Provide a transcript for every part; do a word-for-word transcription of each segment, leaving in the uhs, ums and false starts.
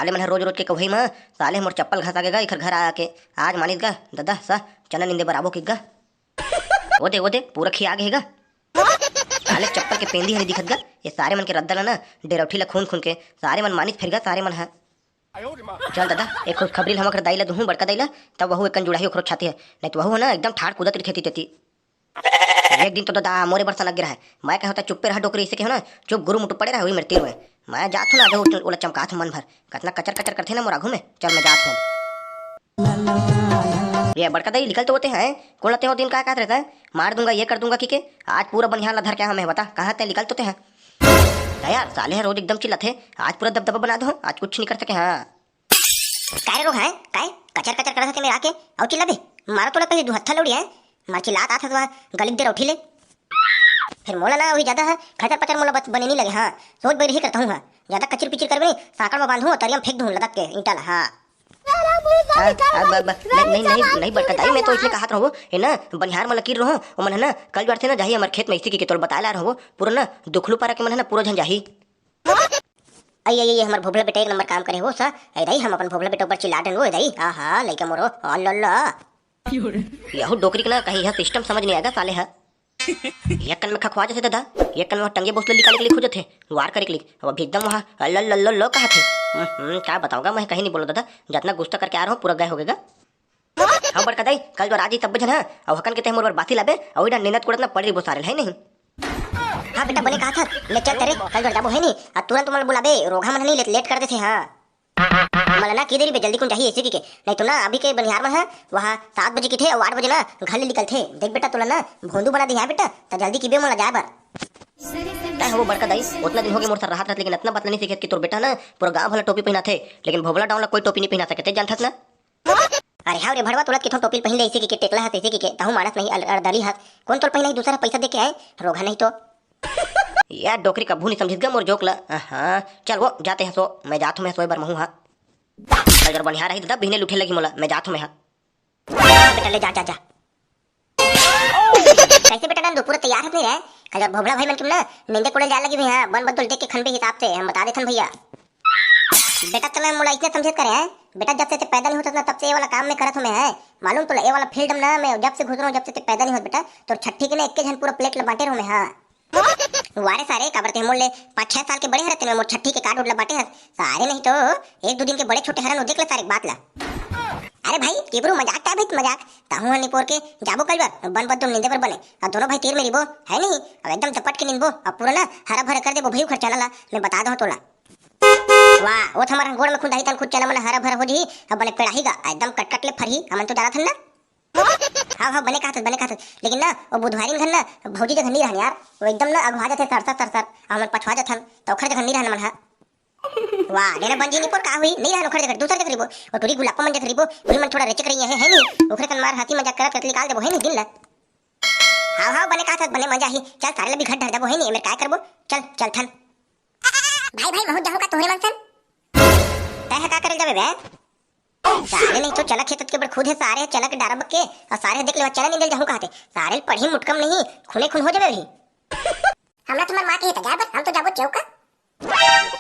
साले मन ह रोज रोज के कवई म साले मोर चप्पल घसा के गा, एखर घर आके आज मानिस गा, ददा सा चना निंदे बर आबो कि गा। ओ दे, ओ दे, पूरा खिया गे हे गा। साले चप्पल के पेंदी ह नहीं दिखत गा। ये सारे मन के रद्दा ला ना, डेरौठी ला खून खून के सारे मन मानिस फिर गा सारे मन ह। चल ददा, एक खुशखबरी ल हम ओखर दाई ला दुहूं, बड़का दाई ला, तब वहू एकन जुड़ाही ओखरो छाती ह, नहीं तो वहू ह ना एकदम ठाड़ कूदत रहिथे एती तेती। एक दिन तो ददा मोरे बर सनक गे रहय, मैं कहे होता चुप्पे रह डोकरी, अइसे कहे हो ना, चुप गुरु मुटु पड़े रह, वही मेरे तीर में। मैं जात हूं ना, आजा ओला चमकात हूं मन भर, कतना कचर कचर करथे ना मोर आघू में। चल मैं जात हूं। ये बड़का दाई निकल तो होते हैं, कोन लते हो दिन का कहत रहता है, मार दूंगा, ये कर दूंगा कि के, आज पूरा बनिहार ला धर के आया हूं मैं, बता कहां ते निकल तो होते हैं। यार साले ह रोज एकदम चिल्लाथे, आज पूरा दबदबा बना दो, आज कुछ नहीं कर सके। हाँ। काय रे रोगहा, काय कचर कचर करत हस ते मेर आके? अउ चिल्लाबे? मारो तोला पहली दू हत्था लौड़ी है। मार चिल्लात आत हस वह गलिक दे रौठी ले। फिर मोला ना वही ज्यादा है, खचर पचर मोला बत-, बने नहीं लगे। हाँ, सोच बैर ही करता हूँ। हाँ, ज्यादा कचिर पिचिर करबे नहीं, साकड़ में बांधूं, तरिया में फेंक दूं लदक के ईंटा ला। हाँ। हाँ, अब, अब, नहीं, नहीं, नहीं, नहीं बड़का दाई, मैं तो इसलिए कहत रहूं, है ना, बनिहार में लकीर रहूं, ओमन है ना, कल जोर से ना जाही हमर खेत में, इसी की, की तोल बताए ला रहूं, पूरा ना दुखलू पारा के मन है ना, पूरा झन जाही। अई, अई, अई, हमर भोभला बेटा एक नंबर काम करे हो सा। ए दाई, हम अपन भोभला बेटा ऊपर चिल्ला डन वो, ए दाई। आहा, लइका मोरो, अल्ला, अल्ला। यहू डोकरी के ना कहीं यह सिस्टम समझ नहीं आएगा साले हा। एक कन में खखवा जथे दादा, एक कन में टंगे बोसले निकाले के लिए खोजत हे, वार करे के लिए। अब अभी एकदम वहाँ अल्ला, अल्ला, अल्ला, अल्ला कहत हे। हम्म, का बताऊंगा मैं, कहीं नहीं बोलो दादा, जितना गुस्सा करके आ रहा हूँ पूरा गए हो गएगा। हाँ बड़का दाई, कल जो राजी तब झन हा, अउ हकन के ते मोर बर बासी लाबे, अउ इडा निंदत कुड़त ना पड़ी रहिबो सारे, है नहीं? हाँ बेटा, बने कहा था, ले चल तेरे, कल जो जाबो है नहीं, आ तुरंत मन बुलाबे, रोगहा मन नहीं लेट, लेट कर देथे, हाँ। मला ना की देरी बे, जल्दी कुन जाही ऐसे की के, नहीं तो ना अभी के बनिहार मन है, वहाँ सात बजे की थे, अउ आठ बजे ना घर ले निकलथे। देख बेटा, तोला ना भोंदू बना दे, हाँ बेटा, त जल्दी की बे मला जाए बर। तय हो बड़का दाई, उतना दिन हो गए मोर सर राहत रहत, लेकिन इतना बात नहीं सीखे कि तोर बेटा ना पूरा गाँव भला टोपी पहनाथे, लेकिन भोभला डाउन ला कोई टोपी नहीं पहना सके, ते जानथस ना? अरे हाव रे भड़वा, तोला किथों टोपी पहिन ले, इसे की के टेकला हस, इसे की के तहूँ मानस नहीं अल-, अरदली हस। कौन तोल पहिना ही दूसरा पैसा दे के आए, रोगहा नहीं तो। यार डोकरी कभू नहीं समझिस गा मोर जोक ला। हाँ, चल वो जाते हैं सो, मैं जात हूँ मैं सोए बर महू हा। अगर बनिहार रही दादा, बिहने लुठे लगी मोला, मैं जात हूँ मैं हा। हाँ बेटा ले जा, जा, जा। कैसे बेटा नंदू, पूरा तैयार हस नहीं रे? कल भोभला भाई मन के ना निंदे कोड़े जाए लगी भी, हाँ, बन बदल देख के खनबे हिसाब से, हम बता देथन भैया। बेटा तोला मोला इसने समझे करे है बेटा, जब से ते पैदा नहीं होता ना तब से ये वाला काम मैं करत हूँ मैं है। मालूम तोला ये वाला फील्ड में ना मैं जब से घुस रहा हूँ, जब से ते पैदा नहीं होता बेटा, तोर छट्ठी के ना एक के झन पूरा प्लेट ला बांटे रहूँ मैं, हाँ। वारे सारे काबर ते मोर ले पाँच छह साल के बड़े हरत ना, मोर छट्ठी के कार्ड उडला बांटे हस सारे, नहीं तो एक दो दिन के बड़े छोटे हरन वो देख ले सारे बात ला। अरे भाई किबरू मजाक का भाई मजाक, ताहू हनी पोर के जाबो कल बर बन बद्दो निंदे बर बने, अब दोनों भाई तीर में रिबो है नहीं, अब एकदम झपट के निंदबो, अब पूरा ना हरा भरा कर देबो भाई उखर चना ला, मैं बता दो तोला। वाह, ओ त हमर गोड़ में खुंदाही तन खुद चना मन हरा भरा हो जही, अब बने पेड़ाही गा, एकदम कट कट ले फरही, हमन तो जानत हन ना। हाँ, हाँ, बने कहत हस, बने कहत हस। लेकिन ना, वो बुधवारी घन ना, भौजी जगह नहीं रहन यार, वो एकदम ना अगुवा जाथे सरसर, सरसर, हमन पछवा जाथन, तो ओखर जगह नहीं रहन मन हा। वाह, लेना बन जी निपोर का हुई, नहीं रहन ओखर जगह, दूसर जगह रिबो, वो टुरी गुलापा मन जगह रिबो, वही मन थोड़ा रेचक रही है, है नहीं? ओखरे कन मार हंसी मजाक करत करत निकाल देबो, है नहीं दिन ला। हाँ, हाँ, बने कहत हस, बने मजा ही, चल सारे ला भी घर डर जाबो, है नहीं? एमेर काय करबो, चल, चल थन। भाई, भाई, महूं जाहूं का तोहरे मन सन? तैं ह का करे जाबे बे? सारे नहीं तो चना खेतत के बड़ खुद है, सारे चना के डारा बक्के, और सारे देख ले चना निंदल जाहूं कहते। सारे पढ़ी मुटकम नहीं, खूने खून हो जाबे भाई। हमरा तुम्हार माँ के है त जाबे, हम तो जाबो चौका।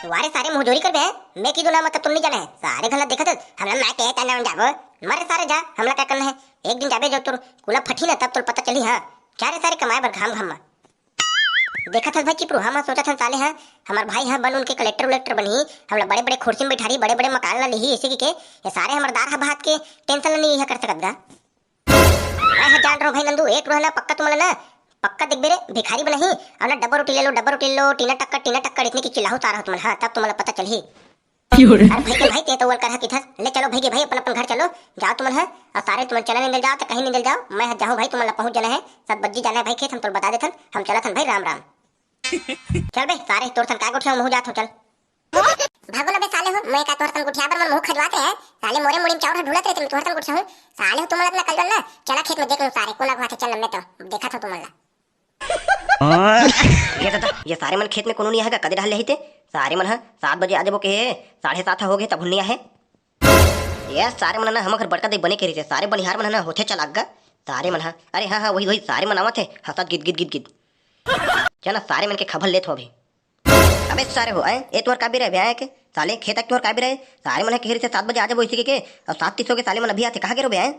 वारे सारे मुंहजोरी करबे, मैं की दूं ना मतलब तुम नहीं जाना है। सारे घला देखत है, हमरा माँ के है त ना जाबो। मरे सारे जा, हमला क्या करना है? एक दिन जाबे जो तोर कुला फटी ना तब तोर पता चली, हाँ। जा रे सारे कमाए बर घाम घाम में। देखत हस भाई चिपरू, हम सोचत हन साले ह, हमर भाई ह बन उनके कलेक्टर उलेक्टर बनही, हमला बड़े-बड़े खुर्सी में बैठारी, बड़े-बड़े मकान ला लिही, ऐसे कि के, ये सारे हमर दार ह भात के टेंशन ला नहीं ह कर सकत गा। मैं ह जान रहो भाई नंदू, एक रोहना पक्का तुमला ना, पक्का देखबे रे, भिखारी बनही, और ना डब्बा रोटी ले लो, डब्बा रोटी ले लो, टीना टक्कर, टीना टक्कर, इतने की चिल्लाहू तारा हो तुमन, हाँ, तब तुमला पता चलही। अरे भाई के भाई, ते तो ओल करहा किथस। ले चलो भाई के भाई, अपन अपन घर चलो। जाओ तुमन ह। अउ सारे तुमन चना निंदल जाओ, त कहीं निंदल जाओ। मैं ह जाहूं भाई, तुमन ला पहुंच जाना है। सात बज्जी जाना है भाई खेत, हम तोर बता देथन। हम चलत हन भाई, राम राम। चल बे सारे, तोर सन का गोठिया, महूं जात हूं, चल। भागो ना बे साले हो, मैं का तोर सन गोठिया बर मन मुंह खजवात रहे। साले मोरे मुड़ी में चाउर ह ढुलत रहे, तुम तोर सन गोठिया हूं। साले हो तुमन ला कल ना चना खेत में देख लो सारे, कोन अगुवाथे चल, मैं तो देखत हूं तुमन ला। ये दादा, ये सारे मन खेत में कोनो नहीं आहे गा, कदे डाल ले ही ते? सारे मन ह सात बजे आ जाबो के हे, साढ़े सात हो गए तब नहीं आहे। ये सारे मन ना हमर घर बड़का दे बने के रहिथे, सारे बनिहार मन ना होथे चलाक गा। सारे मन ह, अरे हाँ, हाँ, वही, वही, सारे मन आवत हे, हंसत गिद, गिद, गिद, गिद। चल ना, सारे मन के खबर लेत हो अभी। अबे सारे हो, आए, ए तोर का बेरा बे आए के? साले खेत तक तोर का बेरा हे? सारे मन ह कहे रहिसे सात बजे आ जाबो इसी के, के, अउ सात तीस हो गे, साले मन अभी आथे, कहाँ गे रहो बे, हैं?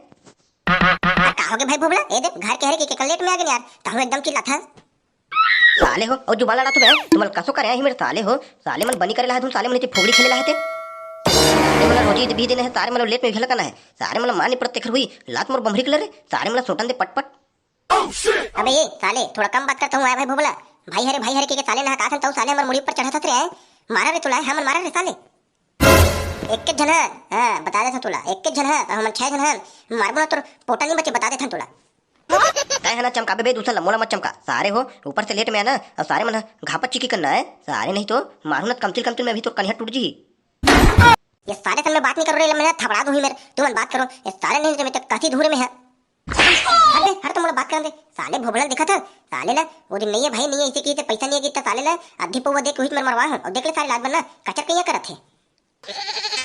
अरे का हो गे भाई भोबला? ए देख, घर कहे रहे कि, कि कल लेट में आ गे यार, तहूँ एकदम चिल्लात हस। साले हो, अउ जुबान लड़ात हो बे, तुमन कसो करे हे मेरे साले हो, साले मन बनी करे ला हे तुम, साले मन इतनी फोगड़ी खेले ला हे ते। साले मन रोजी भी देना हे, सारे मन लेट में भी करना हे, सारे मन मारनी पड़त तेखर हुई, लात मोर बम्भरी कलर रे, सारे मन सोटन दे पट पट। अबे ये साले, थोड़ा कम बात करता हूँ, आय भाई भोबला। भाई हरे, भाई हरे के, के साले ना का थन, तऊ साले हमर मुड़ी ऊपर चढ़त हस रे, हैं? मारा रे तोला, हमन मारा रे साले। एक के झन ह, हाँ, बता देथन तोला, एक के झन ह, हमन छह झन हन, मारबो ना तोर पोटा नहीं बचे, बता देथन तोला। तय है ना चमकाबे बे दूसर ला, मोला मत चमका। सारे हो, ऊपर से लेट में आना, अउ सारे मन ह घापत चिकी करना है। सारे नहीं तो मारू ना कमतिल कमतिल में अभी तोर कनिहा टूट जी। ये सारे सन में बात नहीं करो रे, मैं थपड़ा दूँ ही मेरे, तुमन बात करो। ये सारे नहीं तो मैं तो कसी धूरे में है। हट बे, हट तो मोला बात करन दे। साले भोभला देखत हस, साले ला, वो दिन नहीं है भाई, नहीं है, इसे की ते पैसा नहीं है, कितना साले ला, आधी पौवा दे के हुई मेरे मरवा हूँ। और देख ले सारे लात बन्ना, कचर कहिया करत है।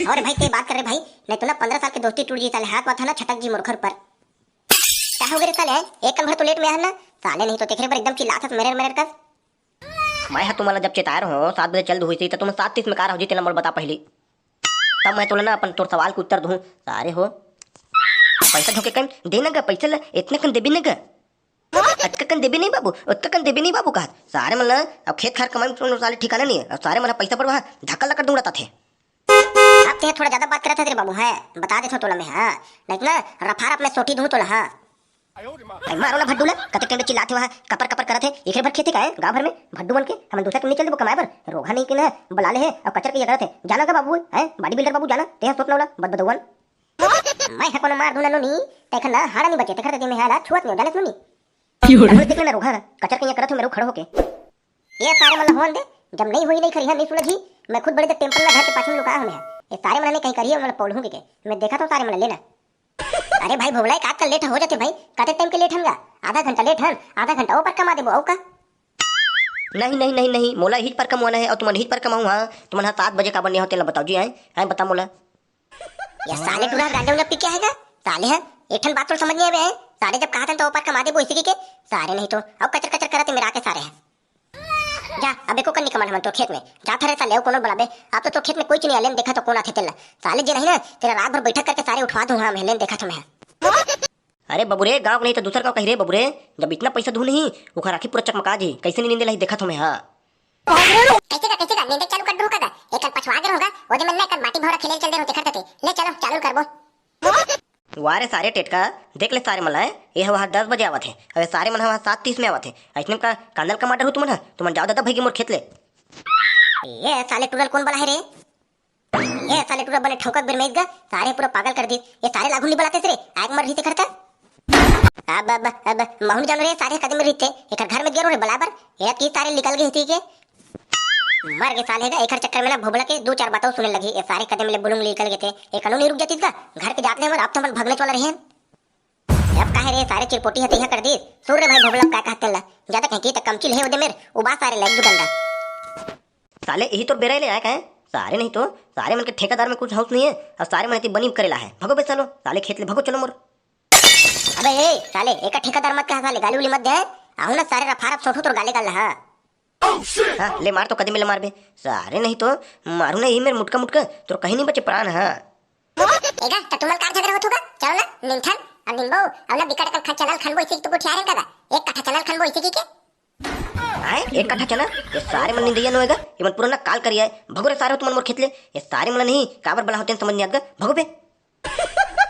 और भाई ते बात कर रे भाई, नहीं तो ना पन्द्रह साल के दोस्ती टूट जी साले, हाथ वाथ ना छटक जी मोर घर पर। का हो गे रे साले, एक कन भर तो लेट में आ ना, साले नहीं तो तेखरे पर एकदम चिल्लात हस मेरे मेरे कस। मैं हा तुमन ला जब चेताय रहूं सात बजे चल दुहू इसी, त तुमन सात तीस में का रहो जी, तेला मोला बता पहली। तब मैं तोला ना अपन तोर सवाल के उत्तर दूं। सारे हो, पैसा धोके कहीं दे ना गा, पैसा ला इतना कन देबी ना गा। अतका कन देबी नहीं बाबू, उतका कन देबी नहीं बाबू कहत। सारे मन ला अब खेत खार कमाई में साले ठिकाना नहीं है। अब सारे मन ला पैसा पड़वा धक्का लकर दौड़त आथे। अब ते थोड़ा ज्यादा बात करत हस रे बाबू, हैं? बता देथों तोला मैं, हाँ। नहीं तो ना रफा रफ में सोटी दूं तोला, हाँ। ए, मारो ना भड्डू ला, कते टेंडे चिल्लात हे वहाँ, कपर कपर करत हे, एखरे भर खेते का है, गाँव भर में भड्डू मन के, हमन दूसरा के नहीं चल देबो कमाए बर, रोगहा नहीं के ना, बला ले हे, अउ कचर के ये करत हे, जाना का बाबू, हैं, बॉडी बिल्डर बाबू जाना, ते ह सोच नौला, बदबदउवन। मैं ह कोनो मार दूं ना नोनी, तेखर ना हाड़ा नहीं बचे, तेखर ते मैं हाला छुअत नहीं, जाने सुनी। क्यों रे? देख लेना रोगहा, कचर के ये करत हे मेरे खड़ा होके। ये सारे मन ला होन दे, जब नहीं होई नहीं खरी है, नहीं सुलझी, मैं खुद बड़े जब टेम्पल ला घर के पाछू में लुकाया हूँ मैं, ये सारे मन नहीं कहीं करिए, मैं पौलहूँ के, मैं देखा था सारे मन ला लेना। अरे भाई भोभला, एक आजकल लेट हो जाथे भाई, कते टाइम के लेट हन गा? आधा घंटा लेट हन, आधा घंटा ऊपर कमा देबो, अउ का? नहीं, नहीं, नहीं, नहीं, मोला इहीच पर कमवाना है, अउ तुमन इहीच पर कमाहू, हाँ? तुमन हा सात बजे काबर नहीं हो, तेला बताओ जी, आए, आए, बता मोला। ये साले टूरा गांजा उंजा पी के आएगा? साले है, एक ठन बात तो समझ नहीं आवे है, साले जब कहा था तो ऊपर कमा देबो इसी के, सारे नहीं तो, अब कचर कचर करत हे मेरा आके सारे है। जा, अब एको कन नहीं कमान हमन तोर खेत में। जा थरे साले, अउ कोनो बुलाबे। अब तो तोर खेत में कोई नहीं आलेन, देखा तो कौन आथे तेला। साले जे नहीं ना, तेला रात भर बैठक करके सारे उठवा दूं, हाँ, मैं लेन देखा तो मैं। अरे बाबू रे, गाँव के नहीं तो दूसर गाँव कही रे बाबू रे। जब इतना पैसा दूं नहीं, ओखर आँखी पूरा चकमका जी। कैसे नहीं नींदे लाही देखा तो मैं, हाँ। कैसे का, कैसे का, नींदे चालू कर दूं का? एक कन पछवा गे रहूंगा, ओदे मन ना एक कन माटी भौरा खेले चल दे रहूं, देखा थे। ले चलो, चालू करबो। वाह रे सारे टेटका, देख ले सारे मन ला, ये ह वहाँ दस बजे आवत हे, अबे सारे मन ह वहाँ सात तीस में आवत हे। अइसने का कांदल का मार डरहू तुमन ह, तुमन जाओ दादा भइगे मोर खेत ले। ये साले टूरा ल कोन बलाहे रे? ये साले टूरा बने ठौकक बेर में गा, सारे पूरा पागल कर दिस। ये सारे लागू नहीं बलाते रे, आग मर रही थे खड़ता। अब, अब, अब, महू नहीं जानो रे, सारे कदम में रहिथे, एकर घर में गेरो रे बलाबर, ये की सारे निकल गए थी के? मर गे साले गा, एकर चक्कर में ना भोभला के दू चार बातों सुने लगी। ए सारे कदम ले बुलुंग ले निकल गे थे। ए कनू नहीं रुक जातीस गा, घर के जात ले हमर, अब तो हमन भगने वाला रहेन। अब काहे रे सारे चिरपोटी हते यहाँ कर दी। सुन रे भाई भोभला का कहते ला, ज्यादा कहीं की त कमची ले ओदे मेर, उबा सारे लाइक दुकान दा। साले यही तोर बेरा ले आए काहे? सारे नहीं तो, सारे मन के ठेकेदार में कुछ हाउस नहीं है, और सारे मन इतनी बनी करे ला है। भगो बे सालो, साले खेत ले भगो चलो मोर। अबे ए, साले, एका ठेकेदार मत कहा साले, गाली उली मत दे। आहू ना सारे रफारफ सोटू तोर गाले गाल, हाँ। हाँ, ले मार तो कदे में ले मार बे। सारे नहीं तो, मारू ना यही मेरे मुटका मुटका, तोर कहीं नहीं बचे प्राण, हाँ। एगा, त तुमन कार झगड़ा होत होगा? चलो ना, निंथन, और निंबो, और ना बिकट कन खन चनल खनबो इसी की तो गोठियारन का गा। एक कट्ठा चनल खनबो इसी की के? आए, एक कट्ठा चनल? ये सारे मन निंदैया नो एगा, ये मन पूरा ना काल करिया है। भगो रे सारे हो तुमन मोर खेत ले, ये सारे मन नहीं, काबर बला होते हैं समझ नहीं आत गा, भगो बे।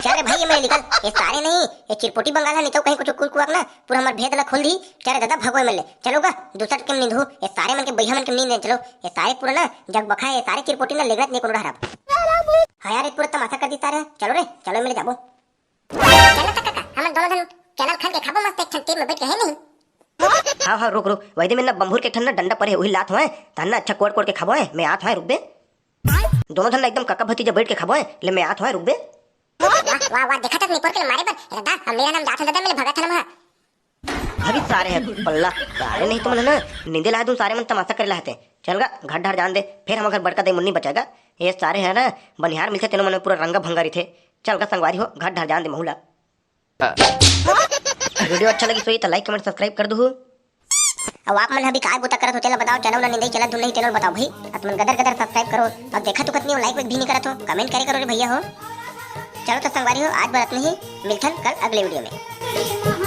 चल रे भाई, ये मैं निकल, ये सारे नहीं, ये चिरपोटी बंगाल है, नहीं तो कहीं कुछ कुल कुआक ना, पूरा हमार भेद ना खोल दी। चल रे दादा, भगो ये मन ले, चलो गा, दूसरा के निंदहू, ये सारे मन के बइहा मन के नींद चलो, ये सारे पूरा ना जग बखा है, ये सारे चिरपोटी ना लेगना नहीं कोनो हराब। हाँ यार, ये पूरा तमाशा कर दी सारे, चलो रे, चलो मिले जाबो। चलो त काका, हमन दोनों जन चनल खन के खाबो मस्त एक ठन टेम में बैठ के, है नहीं? हाँ, हाँ, रुक, रुक, वैदे में ना बम्भूर के ठन ना डंडा परे, वही लात होए, तहन ना अच्छा कोड़ कोड़ के खाबो है, मैं आत होए, रुक बे। दोनों झन ना एकदम काका भतीजा बैठ के खाबो है, ले मैं आत होए, रुक बे। वाह, वाह, वाह, देखा तक निपोर के मारे बर, ए दादा, हम मेरा नाम जात है दादा, मिले भगत है ना। अभी सारे है पल्ला, सारे नहीं तुमन ना, निंदे ला दूं सारे मन तमाशा करे ला हते। चल गा, घर ढार जान दे, फिर हम घर बड़का दई मुन्नी बचाएगा। ये सारे है ना, बनिहार मिलते तेनो मन में पूरा रंगा भंगा रहिथे। चल गा संगवारी हो, घर ढार जान दे महूला। वीडियो अच्छा लगी सोई तो like, comment, subscribe कर दू। अब आप मन ह भी काय बुता करत हो, तेला बताओ। चना उना निंदई चलत धुन नहीं, तेला बताओ भाई। अब तुमन गदर गदर subscribe करो, अब देखा तुखत नहीं हो, like भी नहीं करत हो, comment करे करो रे भैया हो। चलो तो संगवारी हो, आज बर अतने ही, मिलथन कल अगले video में।